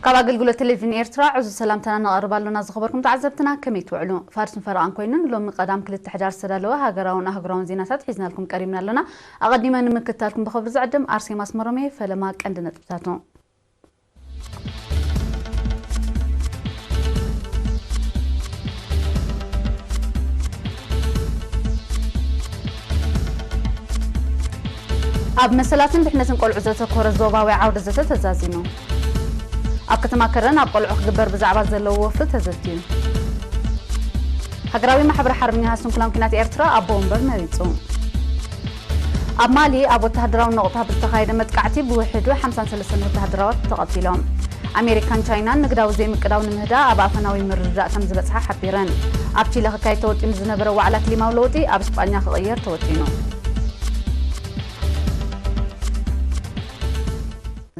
ኣብ ኣገልግሎት ቴሌቪዥን ኤርትራ ዕዙዝ ሰላምታና ነቐርብ ኣሎና። ዝኸበርኩም ተዓዘብትና፣ ከመይ ትውዕሉ? ፋርስን ፈረቓን ኮይኑ ንሎሚ ቀዳም ክልተ ሕዳር ዝተዳለወ ሃገራውን ኣህጉራውን ዜናታት ሒዝናልኩም ቀሪብና ኣሎና። ኣቐዲመ ንምክትታልኩም ብኽብሪ ዝዕድም ኣርሴማ ኣስመሮም እየ። ፈለማ ቀንዲ ነጥብታቱ። ኣብ መሰላትን ድሕነትን ቆልዑ ዘተኮረ ዞባዊ ዓውደ ዘተ ተዛዚሙ። ኣብ ከተማ ከረን ኣብ ቆልዑ ክግበር ብዛዕባ ዘለዎ ወፍሪ ተዘትዩ። ሃገራዊ ማሕበር ሓርበኛ ሃሱን ክላን ኲናት ኤርትራ ኣቦ ወንበር መሪጹ። ኣብ ማሊ ኣብ ወተሃደራዊ ነቑጣ ብዝተኻየደ መጥቃዕቲ ብውሕዱ ሓምሳን ሰለስተን ወተሃደራዋት ተቐቲሎም። ኣሜሪካን ቻይናን ንግዳዊ ዘይምቅዳው ንምህዳእ ኣብ ኣፈናዊ ምርድዳእ ከም ዝበጽሓ ሓቢረን። ኣብ ቺለ ክካየድ ተወጢኑ ዝነበረ ዋዕላ ክሊማዊ ለውጢ ኣብ ስጳኛ ክቕየር ተወጢኑ።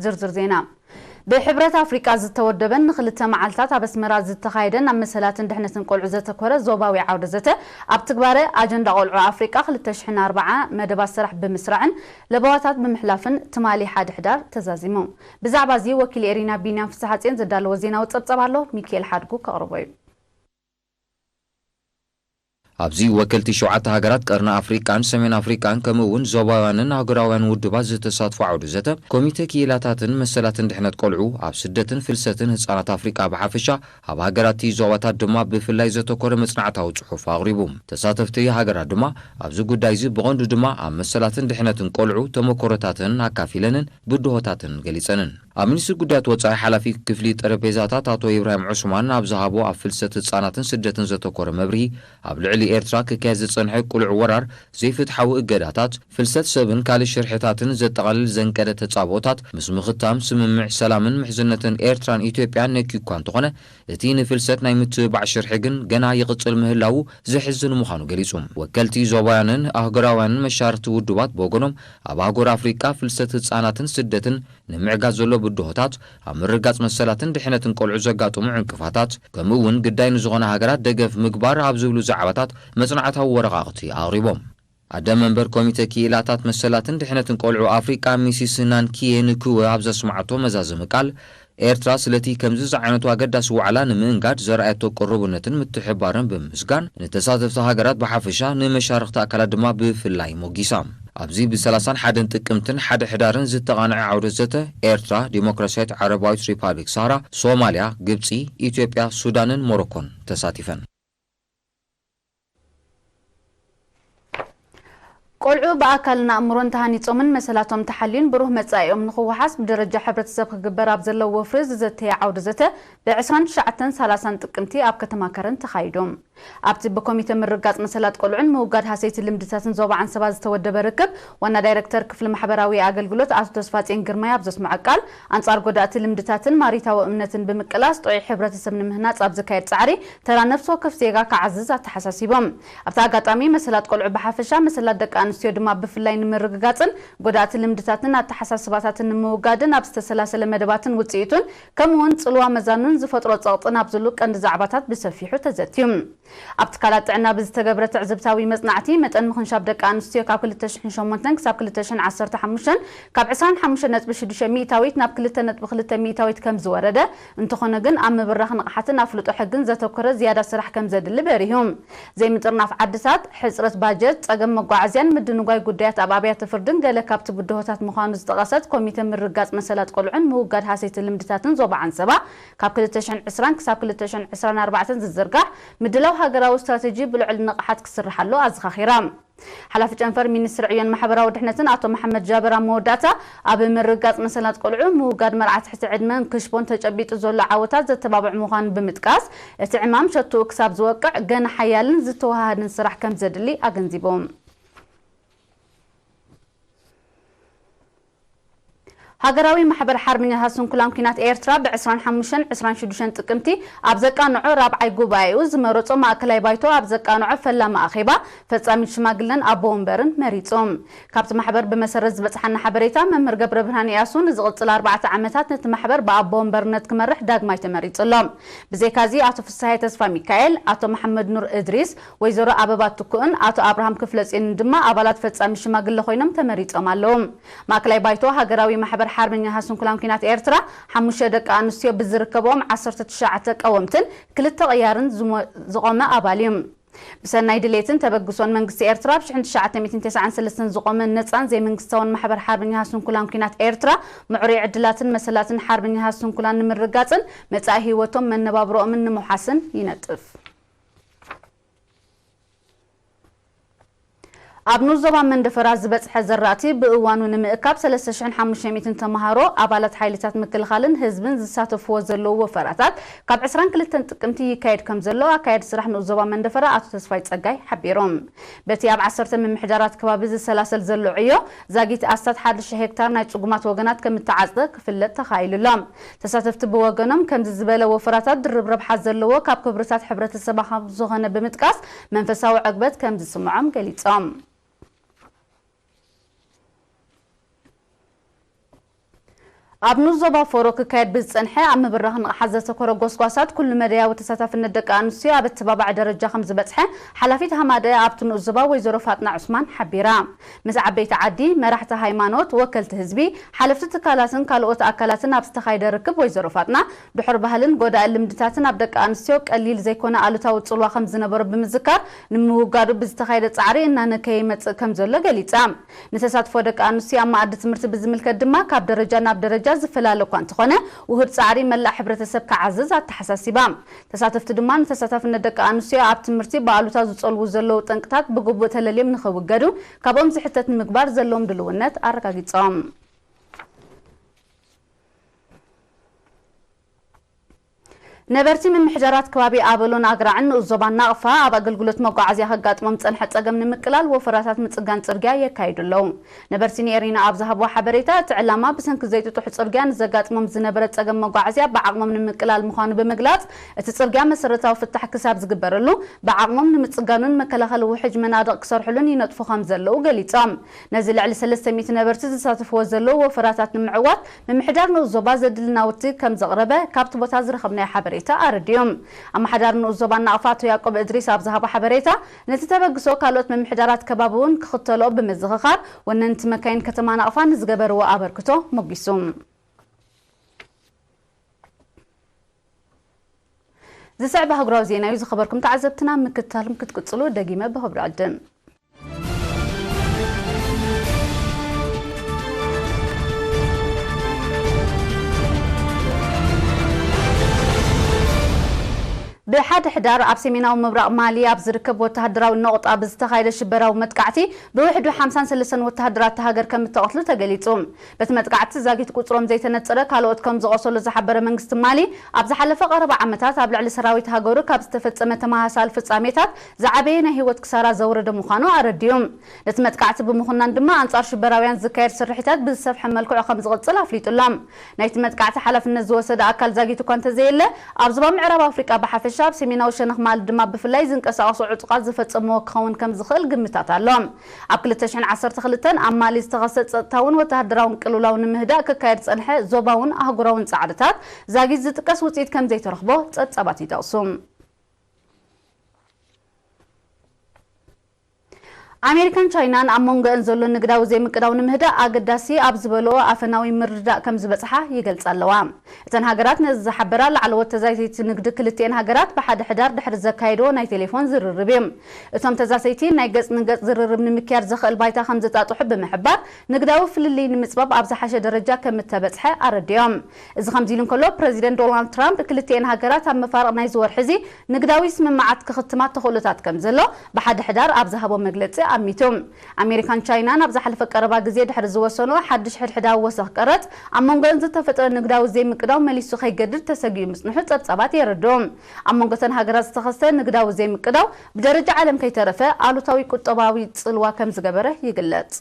ዝርዝር ዜና። ብሕብረት ኣፍሪቃ ዝተወደበን ንክልተ መዓልታት ኣብ ኣስመራ ዝተኻየደን ኣብ መሰላትን ድሕነትን ቆልዑ ዘተኮረ ዞባዊ ዓውደ ዘተ ኣብ ትግባረ ኣጀንዳ ቆልዑ ኣፍሪቃ ክልተ ሽሕን ኣርባዓ መደባት ስራሕ ብምስራዕን ለበዋታት ብምሕላፍን ትማሊ ሓደ ሕዳር ተዛዚሙ። ብዛዕባ እዚ ወኪል ኤሪና ቢንያም ፍስሓጽዮን ዘዳለዎ ዜናዊ ጸብጸብ ኣሎ፣ ሚካኤል ሓድጉ ከቕርቦ እዩ። ኣብዚ ወከልቲ ሸውዓተ ሃገራት ቀርኒ ኣፍሪቃን ሰሜን ኣፍሪቃን ከምኡ እውን ዞባውያንን ኣህጉራውያን ውድባት ዝተሳትፎ ዓውዲ ዘተ፣ ኮሚተ ክኢላታትን መሰላትን ድሕነት ቆልዑ ኣብ ስደትን ፍልሰትን ህጻናት ኣፍሪቃ ብሓፈሻ፣ ኣብ ሃገራት እቲ ዞባታት ድማ ብፍላይ ዘተኮረ መጽናዕታዊ ጽሑፍ ኣቕሪቡ። ተሳተፍቲ ሃገራት ድማ ኣብዚ ጉዳይ እዚ ብቐንዱ ድማ ኣብ መሰላትን ድሕነትን ቆልዑ ተመኮሮታትን ኣካፊለንን ብድሆታትን ገሊጸንን። ኣብ ሚኒስትሪ ጉዳያት ወጻኢ ሓላፊ ክፍሊ ጠረጴዛታት ኣቶ ኢብራሂም ዑስማን ኣብ ዝሃቦ ኣብ ፍልሰት ህጻናትን ስደትን ዘተኮረ መብርሂ፣ ኣብ ልዕሊ ኤርትራ ክካየድ ዝጸንሐ ቅሉዕ ወራር፣ ዘይፍትሓዊ እገዳታት፣ ፍልሰት ሰብን ካልእ ሽርሕታትን ዘጠቓልል ዘንቀደ ተጻብኦታት ምስ ምኽታም ስምምዕ ሰላምን ምሕዝነትን ኤርትራን ኢትዮጵያን ነኪ እኳ እንተኾነ፣ እቲ ንፍልሰት ናይ ምትብባዕ ሽርሒ ግን ገና ይቕጽል ምህላዉ ዘሕዝን ምዃኑ ገሊጹ። ወከልቲ ዞባውያንን ኣህጉራውያንን መሻርኽቲ ውድባት ብወገኖም፣ ኣብ ኣህጉር ኣፍሪቃ ፍልሰት ህጻናትን ስደትን ንምዕጋት ዘሎ ብድሆታት፣ ኣብ ምርጋጽ መሰላትን ድሕነትን ቆልዑ ዘጋጥሙ ዕንቅፋታት፣ ከምኡ እውን ግዳይ ንዝኾነ ሃገራት ደገፍ ምግባር ኣብ ዝብሉ ዛዕባታት መጽናዕታዊ ወረቓቕቲ ኣቕሪቦም። ኣደ መንበር ኮሚተ ክኢላታት መሰላትን ድሕነትን ቆልዑ ኣፍሪቃ ሚሲስ ናንኪየ ንክወ ኣብ ዘስማዕቶ መዛዘሚ ቃል፣ ኤርትራ ስለቲ ከምዚ ዝዓይነቱ ኣገዳሲ ዋዕላ ንምእንጋድ ዘርኣየቶ ቅርቡነትን ምትሕብባርን ብምምስጋን፣ ንተሳተፍቲ ሃገራት ብሓፈሻ ንመሻርኽቲ ኣካላት ድማ ብፍላይ ሞጊሳ። ኣብዚ ብሰላሳን ሓደን ጥቅምትን ሓደ ሕዳርን ዝተቓንዐ ዓውደ ዘተ፣ ኤርትራ፣ ዲሞክራሲያዊት ዓረባዊት ሪፓብሊክ ሳህራ፣ ሶማልያ፣ ግብጺ፣ ኢትዮጵያ፣ ሱዳንን ሞሮኮን ተሳቲፈን። ቆልዑ ብኣካልን ኣእምሮን ተሃኒጾምን መሰላቶም ተሓልዩን ብሩህ መጻኢኦም ንኽወሓስ ብደረጃ ሕብረተሰብ ክግበር ኣብ ዘለዎ ወፍሪ ዝዘተየ ዓውደ ዘተ ብ ዕስራን ትሽዓተን ሰላሳን ጥቅምቲ ኣብ ከተማ ከረን ተኻይዱ። ኣብቲ ብኮሚተ ምርጋጽ መሰላት ቆልዑን ምውጋድ ሃሰይቲ ልምድታትን ዞባ ዓንሰባ ዝተወደበ ርክብ፣ ዋና ዳይረክተር ክፍሊ ማሕበራዊ ኣገልግሎት ኣቶ ተስፋጽዮን ግርማይ ኣብ ዘስምዖ ቃል፣ ኣንጻር ጎዳእቲ ልምድታትን ማሪታዊ እምነትን ብምቅላስ ጥዑይ ሕብረተሰብ ንምህናጽ ኣብ ዝካየድ ጻዕሪ ተራ ነፍሲ ወከፍ ዜጋ ክዓዝዝ ኣተሓሳሲቦም። ኣብቲ ኣጋጣሚ መሰላት ቆልዑ ብሓፈሻ መሰላት ደቂ ኣንስትዮ ድማ ብፍላይ ንምርግጋጽን ጎዳእቲ ልምድታትን ኣተሓሳስባታትን ንምውጋድን ኣብ ዝተሰላሰለ መደባትን ውጽኢቱን ከምኡውን ጽልዋ መዛኑን ዝፈጥሮ ጸቕጥን ኣብ ዝብሉ ቀንዲ ዛዕባታት ብሰፊሑ ተዘትዩ። ኣብ ትካላት ጥዕና ብዝተገብረ ትዕዝብታዊ መጽናዕቲ፣ መጠን ምኽንሻብ ደቂ ኣንስትዮ ካብ ክልተ ሽሕን ሸሞንተን ክሳብ ክልተ ሽሕን ዓሰርተ ሓሙሽተን ካብ ዕስራን ሓሙሽተን ነጥቢ ሽዱሽተ ሚእታዊት ናብ ክልተ ነጥቢ ክልተ ሚእታዊት ከም ዝወረደ፣ እንተኾነ ግን ኣብ ምብራኽ ንቕሓትን ኣፍልጦ ሕግን ዘተኮረ ዝያዳ ስራሕ ከም ዘድሊ በሪሁ። ዘይምጥርናፍ ዓድታት፣ ሕጽረት ባጀት፣ ጸገም መጓዓዝያን ምድንጓይ ጉዳያት ኣብ ኣብያተ ፍርድን ገለ ካብቲ ብድሆታት ምዃኑ ዝጠቐሰት ኮሚተ ምርጋጽ መሰላት ቆልዑን ምውጋድ ሃሰይቲ ልምድታትን ዞባ ዓንሰባ፣ ካብ ክልተ ሽሕን ዕስራን ክሳብ ክልተ ሽሕን ዕስራን ኣርባዕተን ዝዝርጋሕ ምድላው ሃገራዊ ስትራተጂ ብልዑል ንቕሓት ክስርሓሉ ኣዘኻኺራ። ሓላፊ ጨንፈር ሚኒስትሪ ዕዮን ማሕበራዊ ድሕነትን ኣቶ መሓመድ ጃበር ኣብ መወዳእታ፣ ኣብ ምርጋጽ መሰላት ቆልዑ፣ ምውጋድ መርዓ ትሕቲ ዕድመን ክሽቦን ተጨቢጡ ዘሎ ዓወታት ዘተባብዕ ምዃኑ ብምጥቃስ፣ እቲ ዕማም ሸትኡ ክሳብ ዝወቅዕ ገና ሓያልን ዝተወሃሃድን ስራሕ ከም ዘድሊ ኣገንዚቦም። ሃገራዊ ማሕበር ሓርበኛታት ስንኩላን ኲናት ኤርትራ ብዕስራን ሓሙሽተን ዕስራን ሽዱሽተን ጥቅምቲ ኣብ ዘቃንዖ ራብዓይ ጉባኤኡ ዝመረጾ ማእከላይ ባይቶ ኣብ ዘቃንዖ ፈላሚ ኣኼባ ፈጻሚት ሽማግለን ኣቦ ወንበርን መሪጹ። ካብቲ ማሕበር ብመሰረት ዝበጽሓና ሓበሬታ፣ መምህር ገብረብርሃን ኢያሱ ንዝቕጽል ኣርባዕተ ዓመታት ነቲ ማሕበር ብኣቦ ወንበርነት ክመርሕ ዳግማይ ተመሪጹ ኣሎ። ብዘይካዚ ኣቶ ፍስሃየ ተስፋ ሚካኤል፣ ኣቶ መሓመድ ኑር እድሪስ፣ ወይዘሮ ኣበባ ትኩእን ኣቶ ኣብርሃም ክፍለጽዮንን ድማ ኣባላት ፈጻሚ ሽማግለ ኮይኖም ተመሪጾም ኣለዉ። ማእከላይ ባይቶ ሃገራዊ ማሕበር ሓርበኛ ሃሱን ኩላን ኲናት ኤርትራ ሓሙሽተ ደቂ ኣንስትዮ ብዝርከብኦም ዓሰርተ ትሽዓተ ቀወምትን ክልተ ቀያርን ዝሞ-፣ ዝቖመ ኣባል እዩ። ብሰናይ ድሌትን ተበግሶን መንግስቲ ኤርትራ ብ ሽሕን ትሽዓተ ሚእትን ተስዓን ሰለስተን ዝቖመ ነጻን ዘይመንግስታውን ማሕበር ሓርበኛ ሃሱን ኩላን ኲናት ኤርትራ ምዕሩይ ዕድላትን መሰላትን ሓርበኛ ሃሱን ኩላን ንምርጋጽን መጻኢ ህይወቶም መነባብሮኦምን ንምውሓስን ይነጥፍ። ኣብ ንኡስ ዞባ መንደፈራ ዝበጽሐ ዘራእቲ ብእዋኑ ንምእካብ ሰለስተ ሽሕን ሓሙሽተ ሚእትን ተመሃሮ፣ ኣባላት ሓይልታት ምክልኻልን ህዝብን ዝሳተፍዎ ዘለዉ ወፈራታት ካብ ዕስራን ክልተን ጥቅምቲ ይካየድ ከም ዘሎ ኣካያዲ ስራሕ ንኡስ ዞባ መንደፈራ ኣቶ ተስፋይ ጸጋይ ሓቢሮም። በቲ ኣብ ዓሰርተ ምምሕዳራት ከባቢ ዝሰላሰል ዘሎ ዕዮ ዛጊት ኣስታት ሓደ ሽሕ ሄክታር ናይ ጽጉማት ወገናት ከም እተዓጽደ ክፍለጥ ተኻኢሉ ኣሎ። ተሳተፍቲ ብወገኖም ከምዚ ዝበለ ወፈራታት ድርብ ረብሓ ዘለዎ ካብ ክብርታት ሕብረተሰብ ካብ ዝኾነ ብምጥቃስ መንፈሳዊ ዕግበት ከም ዝስምዖም ገሊጾም። ኣብ ንኡስ ዞባ ፎሮ ክካየድ ብዝጸንሐ ኣብ ምብራኽ ንቕሓት ዘተኮረ ጎስጓሳት ኩሉ መደያዊ ተሳታፍነት ደቂ ኣንስትዮ ኣብ ኣተባባዒ ደረጃ ከም ዝበጽሐ ሓላፊት ሃማደ ኣብቲ ንኡስ ዞባ ወይዘሮ ፋጥና ዑስማን ሓቢራ። ምስ ዓበይቲ ዓዲ፣ መራሕቲ ሃይማኖት፣ ወከልቲ ህዝቢ፣ ሓለፍቲ ትካላትን ካልኦት ኣካላትን ኣብ ዝተኻየደ ርክብ ወይዘሮ ፋጥና ድሑር ባህልን ጎዳኢ ልምድታትን ኣብ ደቂ ኣንስትዮ ቀሊል ዘይኮነ ኣሉታዊ ጽልዋ ከም ዝነበሮ ብምዝካር ንምውጋዱ ብዝተኻየደ ጻዕሪ እናነከየ ይመጽእ ከም ዘሎ ገሊጻ። ንተሳትፎ ደቂ ኣንስትዮ ኣብ መኣዲ ትምህርቲ ብዝምልከት ድማ ካብ ደረጃ ናብ ደረጃ ዝፈላለ እኳ እንተኾነ ውሁድ ጻዕሪ መላእ ሕብረተሰብ ክዓዝዝ ኣተሓሳሲባ። ተሳተፍቲ ድማ ንተሳታፍነት ደቂ ኣንስትዮ ኣብ ትምህርቲ ብኣሉታ ዝጸልዉ ዘለዉ ጠንቅታት ብግቡእ ተለልዮም ንኽውገዱ ካብኦም ዝሕተት ንምግባር ዘለዎም ድልውነት ኣረጋጊጾም። ነበርቲ ምምሕዳራት ከባቢ ኣበሎን ኣግራዕን ንኡስ ዞባ ናቕፋ ኣብ ኣገልግሎት መጓዓዝያ ከጋጥሞም ዝጸንሐ ጸገም ንምቅላል ወፈራታት ምጽጋን ጽርግያ የካይዱ ኣለዉ። ነበርቲ ንኤሪና ኣብ ዝሃብዎ ሓበሬታ፣ እቲ ዕላማ ብሰንኪ ዘይጥጡሕ ጽርግያ ንዘጋጥሞም ዝነበረ ጸገም መጓዓዝያ ብዓቕሞም ንምቅላል ምዃኑ ብምግላጽ፣ እቲ ጽርግያ መሰረታዊ ፍታሕ ክሳብ ዝግበረሉ ብዓቕሞም ንምጽጋኑን መከላኸሊ ውሕጅ መናድቕ ክሰርሕሉን ይነጥፉ ከም ዘለዉ ገሊጾም። ነዚ ልዕሊ ሰለስተ ሚእቲ ነበርቲ ዝሳተፍዎ ዘለዉ ወፈራታት ንምዕዋት ምምሕዳር ንኡስ ዞባ ዘድሊ ናውቲ ከም ዘቕረበ ካብቲ ቦታ ዝረኸብናዮ ሓበሬታ ኣረዲኡ። ኣመሓዳሪ ንኡስ ዞባ ናቕፋ ኣቶ ያዕቆብ እድሪስ ኣብ ዝሃቦ ሓበሬታ፣ ነቲ ተበግሶ ካልኦት ምምሕዳራት ከባቢ እውን ክኽተልኦ ብምዝኽኻር፣ ወነንቲ መካይን ከተማ ናቕፋ ንዝገበርዎ ኣበርክቶ ሞጊሱ። ዝስዕብ ኣህጉራዊ ዜና እዩ። ዝኸበርኩም ተዓዘብትና፣ ምክትታልኩም ክትቅጽሉ ደጊመ ብኽብሪ ዕድም። ብሓደ ሕዳር ኣብ ሰሜናዊ ምብራቕ ማሊ ኣብ ዝርከብ ወተሃደራዊ ነቑጣ ብዝተኻየደ ሽበራዊ መጥቃዕቲ ብውሕዱ ሓምሳን ሰለስተን ወተሃደራት እታ ሃገር ከም እተቐትሉ ተገሊጹ። በቲ መጥቃዕቲ ዛጊት ቁጽሮም ዘይተነጸረ ካልኦት ከም ዝቖሰሉ ዝሓበረ መንግስቲ ማሊ፣ ኣብ ዝሓለፈ ቀረባ ዓመታት ኣብ ልዕሊ ሰራዊት ሃገሩ ካብ ዝተፈጸመ ተመሳሳሊ ፍጻሜታት ዝዓበየ ናይ ህይወት ክሳራ ዘውረደ ምዃኑ ኣረዲኡ። ነቲ መጥቃዕቲ ብምኹናን ድማ ኣንጻር ሽበራውያን ዝካየድ ስርሒታት ብዝሰፍሐ መልክዑ ከም ዝቕጽል ኣፍሊጡ ኣሎ። ናይቲ መጥቃዕቲ ሓላፍነት ዝወሰደ ኣካል ዛጊት እኳ እንተዘየለ፣ ኣብ ዞባ ምዕራብ ኣፍሪቃ ብሓፈሻ፣ ኣብ ሰሜናዊ ሸነኽ ማሊ ድማ ብፍላይ ዝንቀሳቐሱ ዕጡቓት ዝፈጸምዎ ክኸውን ከም ዝኽእል ግምታት ኣሎ። ኣብ ክልተ ሽሕን ዓሰርተ ክልተን ኣብ ማሊ ዝተኸስተ ጸጥታውን ወተሃደራውን ቅልውላው ንምህዳእ ክካየድ ዝጸንሐ ዞባውን ኣህጉራውን ጻዕርታት ዛጊት ዝጥቀስ ውጽኢት ከም ዘይተረኽቦ ጸብጻባት ይጠቕሱ። ኣሜሪካን ቻይናን ኣብ መንጎአን ዘሎ ንግዳዊ ዘይምቅዳው ንምህዳእ ኣገዳሲ ኣብ ዝበልኦ ኣፈናዊ ምርድዳእ ከም ዝበጽሓ ይገልጻ ኣለዋ። እተን ሃገራት ነዚ ዝሓበራ ላዕለዎት ተዛተይቲ ንግዲ ክልቲኤን ሃገራት ብሓደ ሕዳር ድሕሪ ዘካየድዎ ናይ ቴሌፎን ዝርርብ እዩ። እቶም ተዛተይቲ ናይ ገጽ ንገጽ ዝርርብ ንምክያድ ዘኽእል ባይታ ከም ዘጣጥሑ ብምሕባር፣ ንግዳዊ ፍልልይ ንምጽባብ ኣብ ዝሓሸ ደረጃ ከም እተበጽሐ ኣረዲኦም። እዚ ከምዚ ኢሉ እንከሎ፣ ፕረዚደንት ዶናልድ ትራምፕ ክልቲኤን ሃገራት ኣብ መፋርቕ ናይዚ ወርሒ እዚ ንግዳዊ ስምምዓት ክኽትማ ተኽእሎታት ከም ዘሎ ብሓደ ሕዳር ኣብ ዝሃቦ መግለጺ ኣሚቱ። ኣሜሪካን ቻይናን ኣብ ዝሓለፈ ቀረባ ግዜ ድሕሪ ዝወሰንኦ ሓድሽ ሕድሕዳዊ ወሰኽ ቀረጽ፣ ኣብ መንጎአን ዝተፈጥረ ንግዳዊ ዘይምቅዳው መሊሱ ከይገድድ ተሰጊኡ ምጽንሑ ጸብጻባት የረድኡ። ኣብ መንጎ እተን ሃገራት ዝተኸስተ ንግዳዊ ዘይምቅዳው፣ ብደረጃ ዓለም ከይተረፈ ኣሉታዊ ቁጠባዊ ጽልዋ ከም ዝገበረ ይግለጽ።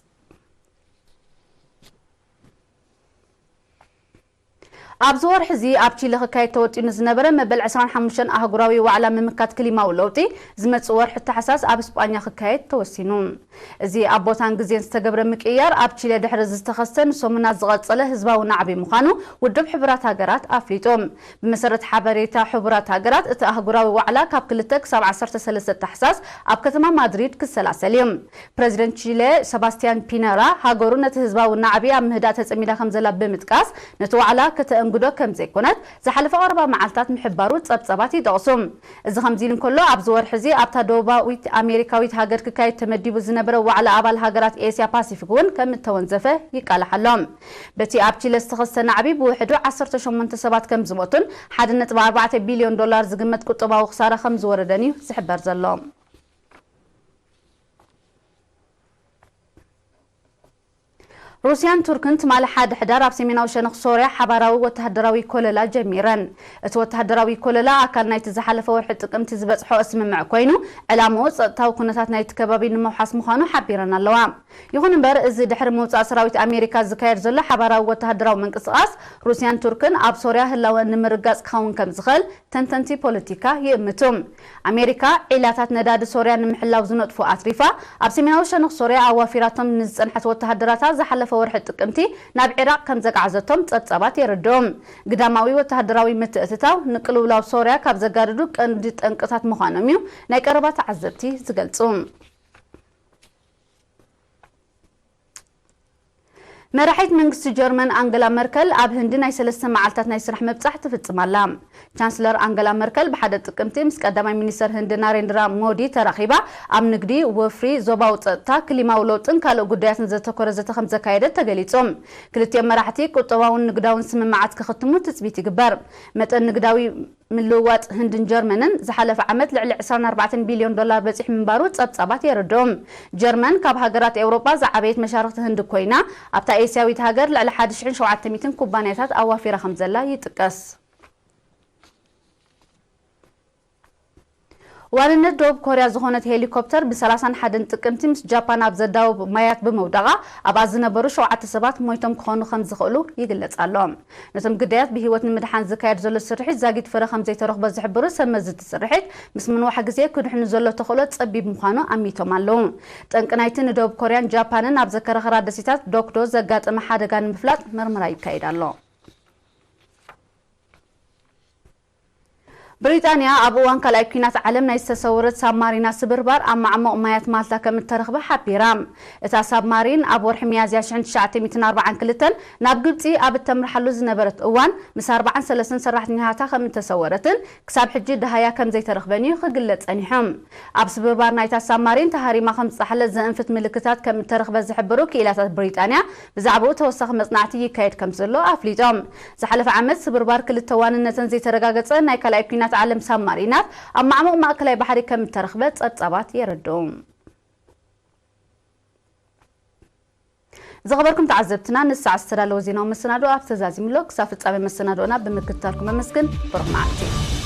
ኣብዚ ወርሒ እዚ ኣብ ቺለ ክካየድ ተወጢኑ ዝነበረ መበል ዕስራን ሓሙሽተን ኣህጉራዊ ዋዕላ ምምካት ክሊማዊ ለውጢ ዝመጽእ ወርሒ ታሕሳስ ኣብ ስጳኛ ክካየድ ተወሲኑ። እዚ ኣብ ቦታን ግዜን ዝተገብረ ምቅይያር ኣብ ቺለ ድሕሪ ዝተኸስተ ንሰሙናት ዝቐጸለ ህዝባዊ ናዕቢ ምዃኑ ውድብ ሕቡራት ሃገራት ኣፍሊጡ። ብመሰረት ሓበሬታ ሕቡራት ሃገራት፣ እቲ ኣህጉራዊ ዋዕላ ካብ ክልተ ክሳብ ዓሰርተ ሰለስተ ታሕሳስ ኣብ ከተማ ማድሪድ ክሰላሰል እዩ። ፕረዚደንት ቺለ ሰባስቲያን ፒነራ፣ ሃገሩ ነቲ ህዝባዊ ናዕቢ ኣብ ምህዳእ ተጸሚዳ ከም ዘላ ብምጥቃስ፣ ነቲ ዋዕላ ከተእንግዶ ከም ዘይኮነት ዝሓለፈ ቀረባ መዓልታት ምሕባሩ ጸብጸባት ይጠቕሱ። እዚ ከምዚ ኢሉ እንከሎ፣ ኣብዚ ወርሒ እዚ ኣብታ ደቡባዊት ኣሜሪካዊት ሃገር ክካየድ ተመዲቡ ዝነበረ ዋዕላ ኣባል ሃገራት ኤስያ ፓሲፊክ እውን ከም እተወንዘፈ ይቃላሕ ኣሎ። በቲ ኣብ ቺለ ዝተኸስተ ናዕቢ ብውሕዱ ዓሰርተ ሸሞንተ ሰባት ከም ዝሞቱን ሓደ ነጥቢ ኣርባዕተ ቢልዮን ዶላር ዝግመት ቁጠባዊ ክሳራ ከም ዝወረደን እዩ ዝሕበር ዘሎ። ሩስያን ቱርክን ትማሊ ሓደ ሕዳር ኣብ ሰሜናዊ ሸነኽ ሶርያ ሓባራዊ ወተሃደራዊ ኮለላ ጀሚረን። እቲ ወተሃደራዊ ኮለላ ኣካል ናይቲ ዝሓለፈ ወርሒ ጥቅምቲ ዝበጽሖ ስምምዕ ኮይኑ፣ ዕላምኡ ጸጥታዊ ኩነታት ናይቲ ከባቢ ንምውሓስ ምዃኑ ሓቢረን ኣለዋ። ይኹን እምበር፣ እዚ ድሕሪ ምውጻእ ሰራዊት ኣሜሪካ ዝካየድ ዘሎ ሓባራዊ ወተሃደራዊ ምንቅስቓስ ሩስያን ቱርክን ኣብ ሶርያ ህላወን ንምርጋጽ ክኸውን ከም ዝኽእል ተንተንቲ ፖለቲካ ይእምቱ። ኣሜሪካ ዒላታት ነዳዲ ሶርያ ንምሕላው ዝነጥፉ ኣትሪፋ፣ ኣብ ሰሜናዊ ሸነኽ ሶርያ ኣዋፊራቶም ንዝጸንሐት ወተሃደራታ ዝሓለፈ ወርሒ ጥቅምቲ ናብ ዒራቕ ከም ዘግዓዘቶም ጸብጻባት የረድኡ። ግዳማዊ ወተሃደራዊ ምትእትታው ንቅልውላው ሶርያ ካብ ዘጋድዱ ቀንዲ ጠንቅታት ምዃኖም እዩ ናይ ቀረባ ተዓዘብቲ ዝገልጹ። መራሒት መንግስቲ ጀርመን ኣንገላ መርከል ኣብ ህንዲ ናይ ሰለስተ መዓልታት ናይ ስራሕ ምብጻሕ ትፍጽም ኣላ። ቻንስለር ኣንገላ መርከል ብሓደ ጥቅምቲ ምስ ቀዳማይ ሚኒስተር ህንዲ ናሬንድራ ሞዲ ተራኺባ፣ ኣብ ንግዲ፣ ወፍሪ፣ ዞባዊ ጸጥታ፣ ክሊማዊ ለውጥን ካልእ ጉዳያትን ዘተኮረ ዘተ ከም ዘካየደት ተገሊጹ። ክልቲኦም መራሕቲ ቁጠባውን ንግዳውን ስምምዓት ክኽትሙ ትጽቢት ይግበር። መጠን ንግዳዊ ምልውዋጥ ህንድን ጀርመንን ዝሓለፈ ዓመት ልዕሊ ዕስራን ኣርባዕተን ቢልዮን ዶላር በጺሑ ምንባሩ ጸብጻባት የረድኡ። ጀርመን ካብ ሃገራት ኤውሮጳ ዝዓበየት መሻርኽቲ ህንዲ ኮይና፣ ኣብታ ኤስያዊት ሃገር ልዕሊ ሓደ ሽሕን ሸውዓተ ሚእትን ኩባንያታት ኣዋፊራ ከም ዘላ ይጥቀስ። ዋንነት ደቡብ ኮርያ ዝኾነት ሄሊኮፕተር ብ ሰላሳን ሓደን ጥቅምቲ ምስ ጃፓን ኣብ ዘዳውብ ማያት ብምውዳቓ ኣብኣ ዝነበሩ ሸውዓተ ሰባት ሞይቶም ክኾኑ ከም ዝኽእሉ ይግለጽ ኣሎ። ነቶም ግዳያት ብህይወት ንምድሓን ዝካየድ ዘሎ ስርሒት ዛጊት ፍረ ከም ዘይተረኽቦ ዝሕብሩ ሰብ መዚ እቲ ስርሒት፣ ምስ ምንዋሕ ግዜ ክድሕኑ ዘሎ ተኽእሎ ጸቢብ ምዃኑ ኣሚቶም ኣለዉ። ጠንቂ ናይቲ ንደቡብ ኮርያን ጃፓንን ኣብ ዘከራኸራ ደሴታት ዶክዶ ዘጋጠመ ሓደጋ ንምፍላጥ መርመራ ይካየድ ኣሎ። ብሪጣንያ ኣብ እዋን ካልኣይ ኲናት ዓለም ናይ ዝተሰወረት ሳብማሪና ስብርባር ኣብ ማዕሙቕ ማያት ማልታ ከም እተረኽበ ሓቢራ። እታ ሳብማሪን ኣብ ወርሒ ሚያዝያ ሽሕን ትሽዓተ ሚእትን ኣርባዓን ክልተን ናብ ግብጺ ኣብ እተምርሓሉ ዝነበረት እዋን፣ ምስ ኣርባዓን ሰለስተን ሰራሕተኛታታ ከም እተሰወረትን ክሳብ ሕጂ ደሃያ ከም ዘይተረኽበን እዩ ክግለጽ ጸኒሑ። ኣብ ስብርባር ናይታ ሳብማሪን ተሃሪማ ከም ዝጸሓለት ዘእንፍት ምልክታት ከም እተረኽበ ዝሕብሩ ክኢላታት ብሪጣንያ፣ ብዛዕባኡ ተወሳኺ መጽናዕቲ ይካየድ ከም ዘሎ ኣፍሊጦም። ዝሓለፈ ዓመት ስብርባር ክልተ ዋንነተን ዘይተረጋገጸ ናይ ካልኣይ ኲናት ዓለም ሳብማሪናት ኣብ ማዕሙቕ ማእከላይ ባሕሪ ከም እተረኽበ ጸብጻባት የረድኡ። ዝኸበርኩም ተዓዘብትና፣ ንሰዓት ዝተዳለወ ዜናዊ መሰናዶ ኣብ ተዛዚሙ ኣሎ። ክሳብ ፍጻሜ መሰናዶና ብምክትታልኩም ኣመስግን። ብሩኽ መዓልቲ።